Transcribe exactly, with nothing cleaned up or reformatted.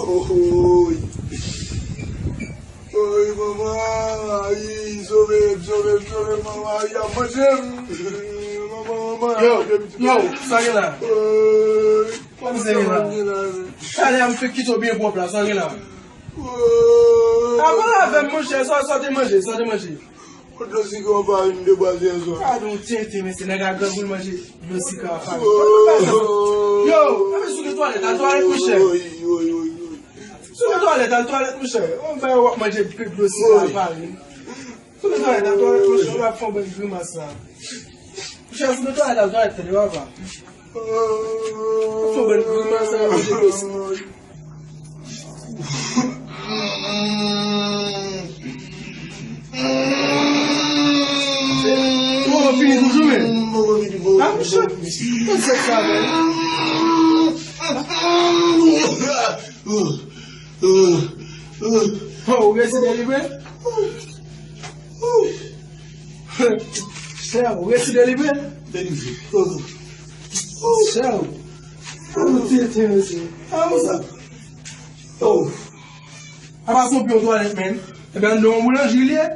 Oy. Oy, manman, ayi, sove m, sove m, sove m, manman, ayi, ap manje m. Manman, manman, yo, ap manje m. Yo, sa gen la? Oy. Kòman se gen la? Sa gen la, men. Talè a m fèk kite w byen pwòp la, sa gen la? Oy. A, pale avè m, monchè, sa, sa w te manje, sa w te manje? Yon dlo sika an farin de bwa yè swa. Gade yon tenten, mesye, nèg a grangou, l manje dlo sika an farin. Yo, anben si w gen twalèt, al twalèt, monchè. Si w gen twalèt, al twalèt, monchè. Yon bagay w ap manje dlo sika an farin. Si w gen twalèt, al twalèt, monchè, w ap fè yon bann grimas la. Monchè, si w gen twalèt, al twalèt, tande papa. Fò ban grimas sa yo, manje dlo sika. Ou poko fini toujou, men? Ah, monchè. Konn sèk sa, men. Oh, ou resi delivre? Chè, ou resi delivre? Delivre. Chè, ou tenten, mesye. Ah, ou sa? Oh. Apa se yon pye twalèt, men. Ebyen, anndan yon boulanjri li ye.